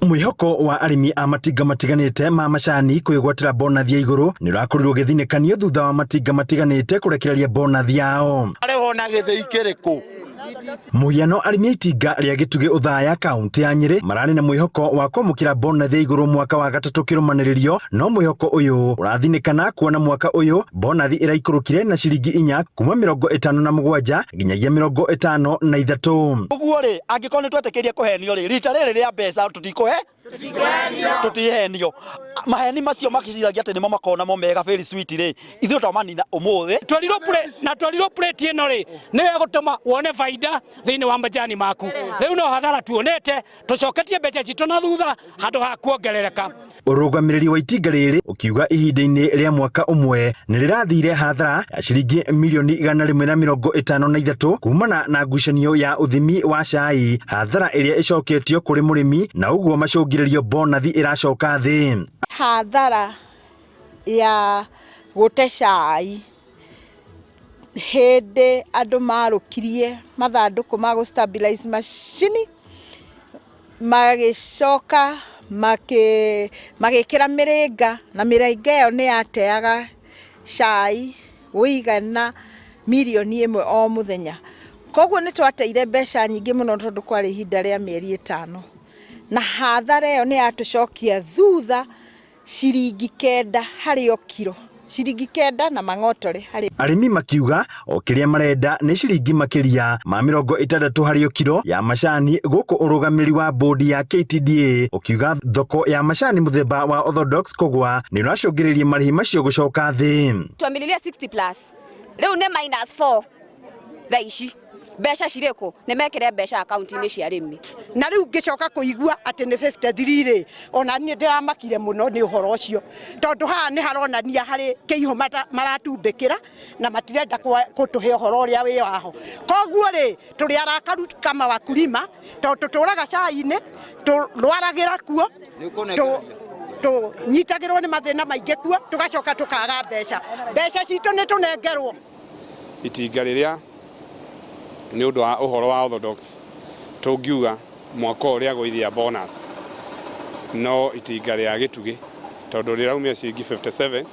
Mwĩhoko wa arĩmi a matinga matiganĩte ma macani kwĩgwatĩra bonathi ya igũrũ nĩ ũrakorirwo ũgĩthinĩkanio thutha wa matinga matiganĩte kũrekereria bonathi yao. Arĩhwo na gĩthĩi kĩrĩkũ? Mũhiano arĩmi a itinga rĩa Gĩtugĩ Othaya kaũntĩ ya Nyĩrĩ mararĩ na mwĩhoko wa kwamũkĩra bonathi ya igũrũ mwaka wa gatatũ kĩrũmanĩrĩrio, no mwĩhoko ũyũ ũrathinĩkana kuona mwaka ũyũ bonathi ĩraikũrũkire na ciringi inya kuma 57 nginyagia 53. Ũguo rĩ, angĩkorwo nĩ twetĩkĩrie kũhenio rĩ, rita rĩrĩ rĩa mbeca tũtikũhe tũtihenio. Maheni macio makĩciragia atĩ nĩmo makoragwo namo mega very sweet rĩ, ithuĩ twamanina ũmũthĩ. Twerirwo plate na twerirwo plate ĩno rĩ nĩyo ĩgũtũma wone baida thĩinĩ wa majani maku. Rĩu no hathara tuonete, tũcoketie mbeca citũ na thutha handũ ha kuongerereka. Ũrũgamĩrĩri wa itinga rĩrĩ ũkiuga ihinda-inĩ rĩa mwaka ũmwe nĩ rĩrathire hathara ya ciringi mirioni 153 kumana na ngucanio ya ũthimi wa cai, hathara ĩrĩa ĩcoketio kũrĩ mũrĩmi na ũguo macũngĩrĩrio bonathi ĩracoka thĩ. Hathara ya gũte cai hĩndĩ andũ marũkirie mathandũkũ ma gũ stabilize macini. Magĩcoka magĩkĩra mĩrĩnga, na mĩrĩnga ĩyo nĩ yateaga cai ũigana mirioni ĩmwe o mũthenya. Koguo nĩ twateire mbeca nyingĩ mũno tondũ kwarĩ ihinda rĩa mĩeri ĩtano. Na hathara ĩyo nĩ yatũcokia thutha ciringi kenda harĩ o kiro, ciringi kenda na mang'otore harĩ. Arĩmi makiuga o kĩrĩa marenda nĩ ciringi makĩria ma 60 harĩ o kiro ya macani gũkũ ũrũgamĩrĩri wa bũndi ya KTDA ũkiuga thoko ya macani mũthemba wa Orthodox kũgwa nĩ ũracũngĩrĩria marĩhi macio gũcoka thĩ. Twamĩrĩria 60 plus rĩu nĩ minus 4 thaa ici. Mbeca cirĩ kũ? Nĩ mekĩre mbeca akaunti-inĩ cia arĩmi. Na rĩu ngĩcoka kũigua atĩ nĩ 53 rĩ, ona niĩ ndĩramakire mũno nĩ ũhoro ũcio, tondũ haha nĩ haronania harĩ kĩihũ maratumbĩkĩra na matirenda gũtũhe ũhoro ũrĩa wĩ waho. Koguo rĩ, tũrĩ arakaru kama wakulima, tondũ tũtũraga cai-inĩ, tũrwaragĩra kuo, tũnyitagĩrwo nĩ mathĩna maingĩ kuo, tũgacoka tũkaga mbeca. Mbeca citũ nĩ tũnengerwo. Itinga rĩrĩa nĩ ũndũ wa ũhoro wa orthodox tũngiuga mwaka ũyũ rĩagũithia bonus no itinga rĩa gĩtugĩ tondũ rĩraumia ciringi 57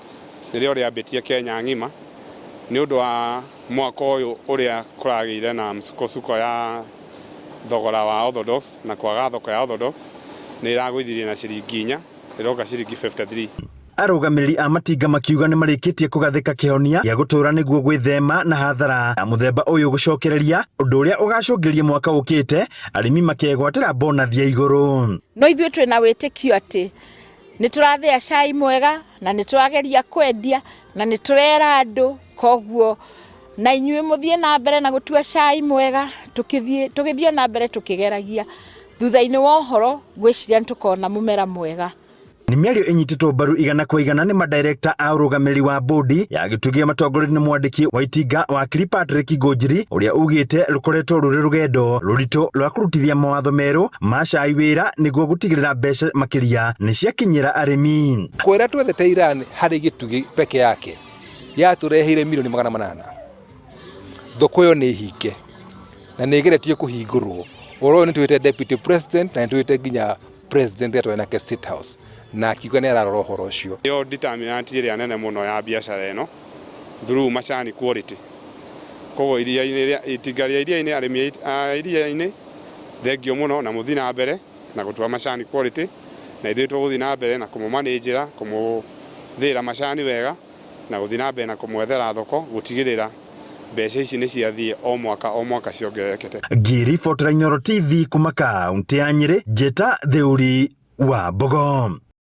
nĩrĩo rĩambĩtie Kenya ng'ima nĩ ũndũ wa mwaka ũyũ ũrĩa kũragĩire na msukosuko ya thogora wa orthodox na kwaga thoko ya orthodox nĩ ĩragũithirie na ciringi inya ĩroka ciringi 53. Arũgamĩrĩri a matinga makiuga nĩ marĩkĩtie kũgathĩka kĩhonia gĩa gũtũũra nĩguo gwĩthema na hathara ya mũthemba ũyũ gũcokereria, ũndũ ũrĩa ũgacũngĩrĩria mwaka ũkĩte arĩmi makegwatĩra bonathi ya igũrũ. No ithuĩ twĩna wĩtĩkio atĩ nĩ tũrathĩa cai mwega na nĩ tũrageria kwendia na nĩ tũrera andũ, koguo na inyuĩ mũthiĩ na mbere na gũtua cai mwega, tũkĩthiĩ tũgĩthiĩ na mbere tũkĩgeragia. Thutha-inĩ wa ũhoro ngwĩciria nĩ tũkona mũmera mwega. Nĩ mĩario ĩnyitĩtwo mbaru igana kwa igana nĩ madirekta a ũrũgamĩrĩri wa bũndi ya gĩtugĩ matongoretio nĩ mwandĩki wa itinga wakiri Patrick Ngũnjiri ũrĩa ugĩte rũkoretwo rũrĩ rũgendo rũritũ rwa kũrutithia mawatho merũ ma cai wĩra nĩguo gũtigĩrĩra mbeca makĩria nĩ ciakinyĩra arĩmi. Kwĩra twethete Iran harĩ gĩtugĩ peke yake yatũreheire mirioni 800. Thoko ĩyo nĩ hinge na nĩ ĩgeretie kũhingũrwo. Ũhoro ũyũ nĩ twĩte deputy president na nĩ twĩte nginya president rĩrĩa twarĩ nake State House na akiuga nĩ ararora ũhoro ũcio. Nĩyo determinant ĩrĩa nene mũno ya biacara ĩno through macani quality. Koguo iria-inĩ itinga rĩa iria-inĩ arĩmi a iria-inĩ thengio mũno na mũthiĩ na mbere na gũtua macani quality na ithuĩ tũgũthiĩ na mbere na kũmũ manage kũmũthĩĩra macani wega na gũthiĩ na mbere na kũmwethera thoko gũtigĩrĩra mbeca ici nĩ ciathiĩ o mwaka o mwaka ciongererekete. Ngĩribotera Inooro TV kuma kaũntĩ ya Nyĩrĩ, Njĩta Theuri wa Mbogo.